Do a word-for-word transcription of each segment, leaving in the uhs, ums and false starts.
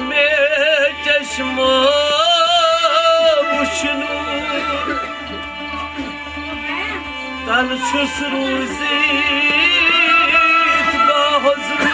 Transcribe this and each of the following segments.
مےٚ چشمو وُچھ نوٗر، تَلہٕ چھُس روٗزِتھ بہٕ حضوٗر۔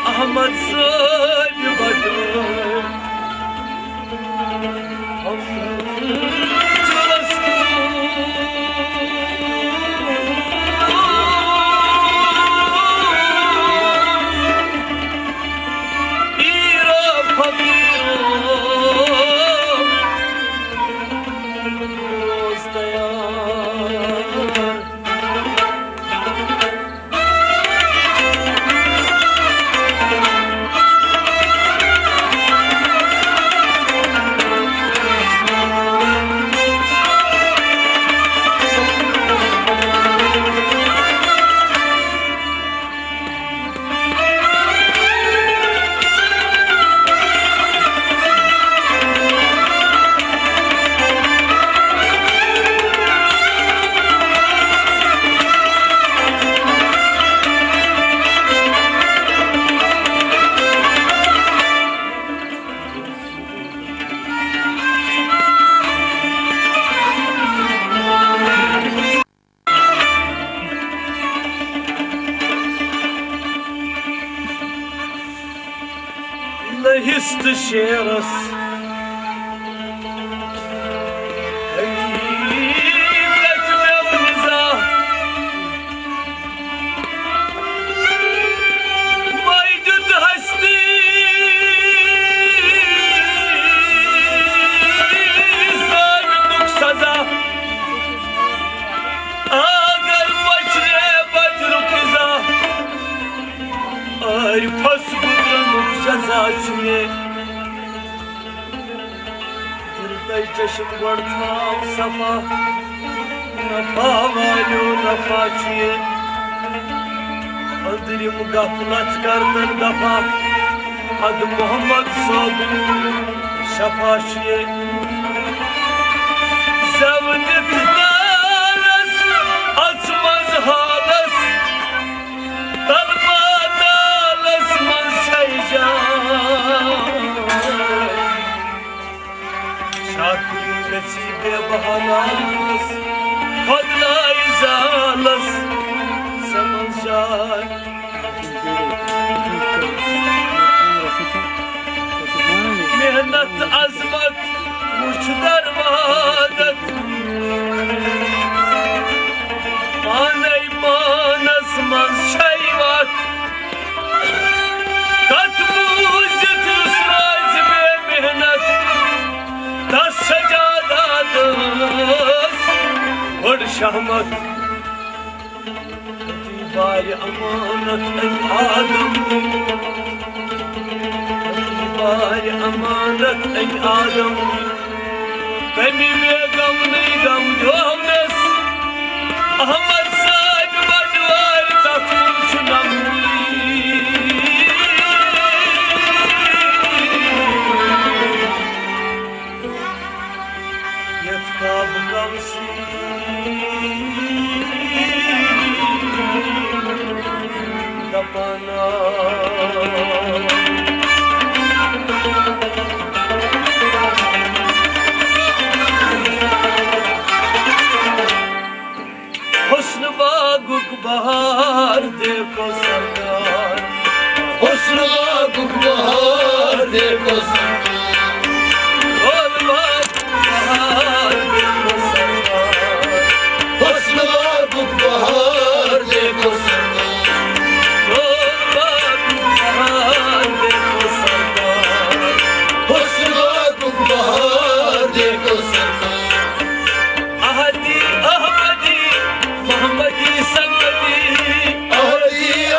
احمد صٲبۍ بَٹو۔ لٔہِس تہٕ شیرس حقیقت مےٚ وُنہِ زانٛہہ۔ مے دیُت ہستی ثابتُک سزا۔ اگر مۄچرِ بدرُک اِزا، عارفس گُزرنُک جزا چھُ یہِ۔ دِل تہٕ چشم گۄڈٕ تھاو صفا، نفع والیو نفع چھُ یہِ۔ أنٛدرِم غفلت کر تن دفع، ادٕ محمد صٲبُن شفا چھُ یہِ۔ زٮ۪و دِتھ دالس اژھ منٛز حالس، تلہٕ پاتالس منٛز چھے جاے۔ شاکری گژھی بے بہانس، خۄدلایہِ زالس سمجھ جاے۔ محنت عظمت وُچھ در وادت، پانے پانس منٛز چھے وتھ۔ کتھ بوٗزِتھ یُس روزِ بے محنت، تس سجادہ دٲس بٔڑ شہمت۔ أتی بارِ امانت أمۍ آدم، أتی بارِ امانت أمۍ آدم۔ تَمہِ بیگم نٕے غم دیومس، احمد صٲبۍ بٹوارِ تتھ کُن چھُ نمنٕے۔ یتھ کعبہٕ کم دپان۔ حسن باغُک بہار دیکھو سرکار۔ حسن باغُک بہار دیکھو سرکار۔ حسن باغُک بہار دیکھو سرکار۔ حسن باغُک بہار دیکھو سرکار۔ حسن باغُک بہار دیکھو سرکار۔ حسن باغُک بہار دیکھو سرکار۔ احدی، احمدی، محمدی، سنگتی۔ احدی،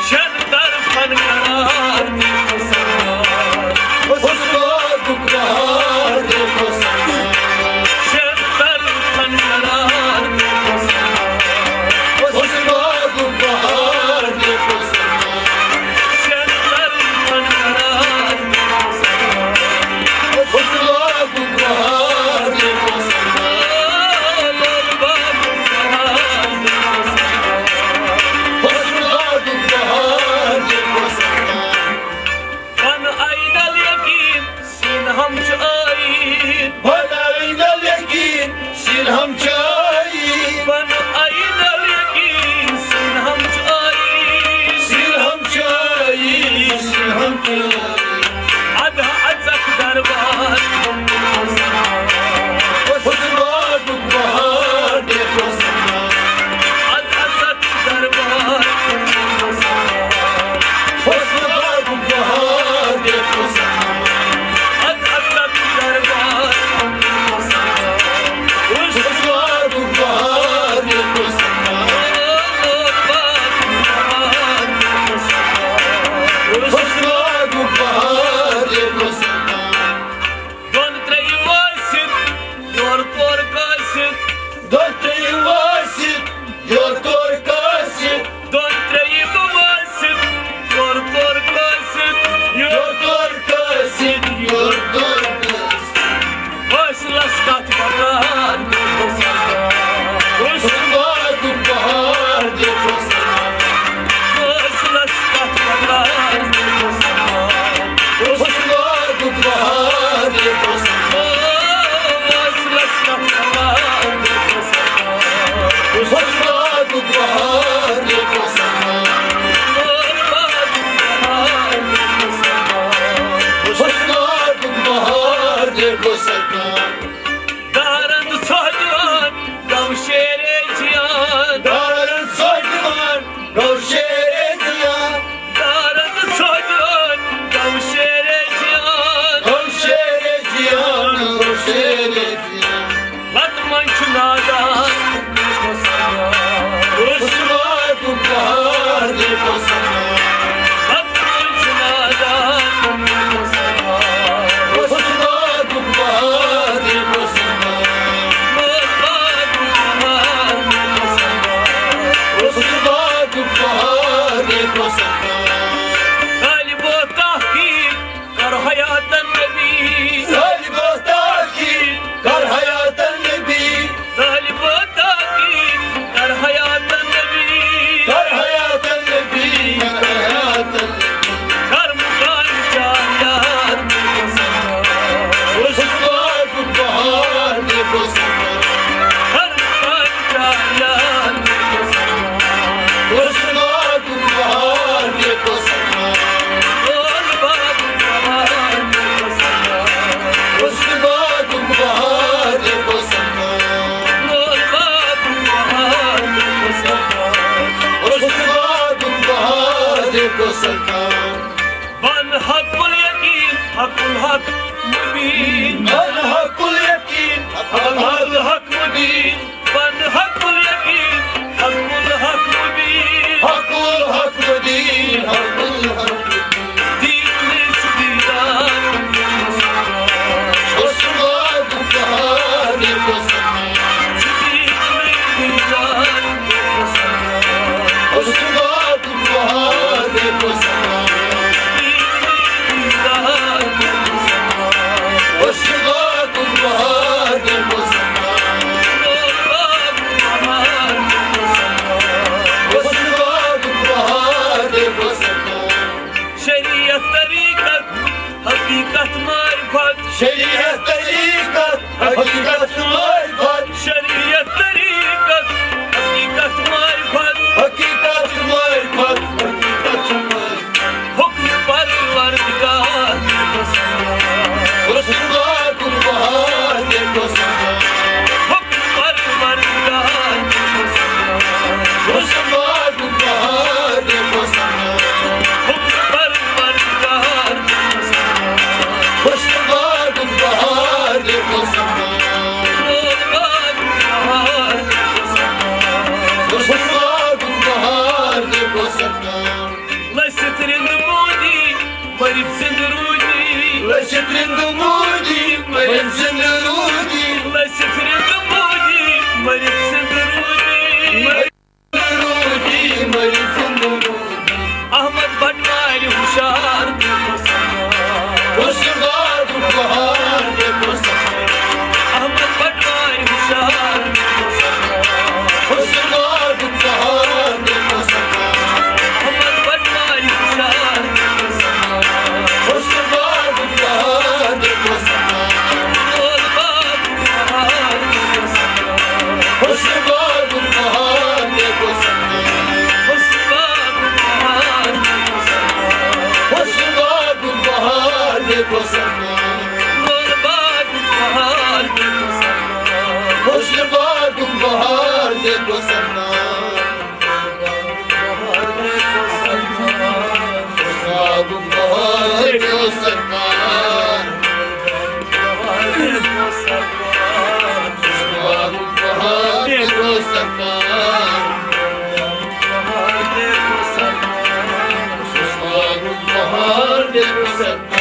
شین طرفن قرار دے مسلمان۔ اس باغُک بہار دے مسلمان۔ شین طرفن قرار دے مسلمان۔ اس باغُک بہار دے مسلمان۔ شین طرفن قرار دے مسلمان۔ اس باغُک بہار دے مسلمان۔ بن عین الیقین سین ہم چھ آئی۔ بن عین الیقین سین ہم چھ آئی۔ بن عین الیقین سین ہم چھ آئی۔ سین ہم چھ آئی، سین ہم چھ آئی۔ ادھ اژکھ دربار۔ اس باغُک بہار دے مسلمان۔ ادھ اژکھ دربار۔ اس باغُک بہار دے مسلمان۔ ادھ اژکھ دربار۔ اس باغُک بہار دے مسلمان۔ اس باغُک بہار دے مسلمان۔ دۄن ترٛیٚیِم وٲسِتھ، یورٕ تورٕ کٲسِتھ۔ دۄن ترٛیٚیِم وٲسِتھ، یورٕ تورٕ کٲسِتھ۔ دۄن ترٛیٚیِم وٲسِتھ، یورٕ تورٕ کٲسِتھ۔ یورٕ تورٕ کٲسِتھ، یورٕ تورٕ کٲسِتھ۔ فٲصلس کتھ بکار۔ اس باغُک بہار دے مسلمان۔ فٲصلس کتھ بکار۔ اس باغُک بہار دے مسلمان۔ فٲصلس کتھ بکار۔ اس باغُک بہار دے مسلمان۔ اس باغُک بہار دے مسلمان۔ دارند سہجوان گو شیر جیان۔ دارند سہجوان گو شیر جیان۔ دارند سہجوان گو شیر جیان۔ گو شیر جیان، گو شیر جیان۔ لت منٛز چھُ نادان۔ اس باغُک بہار دے مسلمان۔ لت منٛز چھُ نادان۔ اس باغُک بہار دے مسلمان۔ اس باغُک بہار دے مسلمان۔ طالب و تحقیق کر حیات النبی۔ طالب و تحقیق کر حیات النبی۔ طالب و تحقیق کر حیات النبی۔ کر حیات النبی، کر حیات النبی۔ کر مکان چار یار۔ اس باغُک بہار دے مسلمان۔ کر مکان چار یار۔ اس باغُک بہار دے مسلمان۔ اس باغُک بہار دے مسلمان۔ اس باغُک بہار دے مسلمان۔ بن حق الیقین، حق الحق مبین۔ بن حق الیقین، حق الحق مبین۔ بن حق الیقین، حق الحق مبین۔ حق الحق مبین، حق الحق مبین۔ دین میں چھُ دیدار۔ اس باغُک بہار دے مسلمان۔ دین میں دیدار۔ اس باغُک بہار دے مسلمان۔ اس باغُک بہار دے مسلمان۔ مٔرِتھ زِندٕ روٗدی۔ لٔسِتھ رِندٕ موٗدی، مٔرِتھ زِندٕ روٗدی۔ لٔسِتھ رِندٕ موٗدی، مٔرِتھ زِندٕ روٗدی۔ روٗدی، مٔرِتھ زِندٕ روٗدی۔ احمد بٹوارِ ہُشار۔ حُسن باغُک بہار۔ احمد بٹوارِ ہُشار۔ حُسن باغُک بہار۔ احمد بٹوارِ ہُشار۔ حُسن باغُک بہار۔ لول باغُک بہار۔ حُسن باغُک بہار۔ حُسن باغُک بہار۔ حُسن باغُک بہار۔ لول باغُک بہار۔ حُسن باغُک بہار۔ حُسن باغُک بہار۔ حُسن باغُک بہار۔ حُسن باغُک بہار۔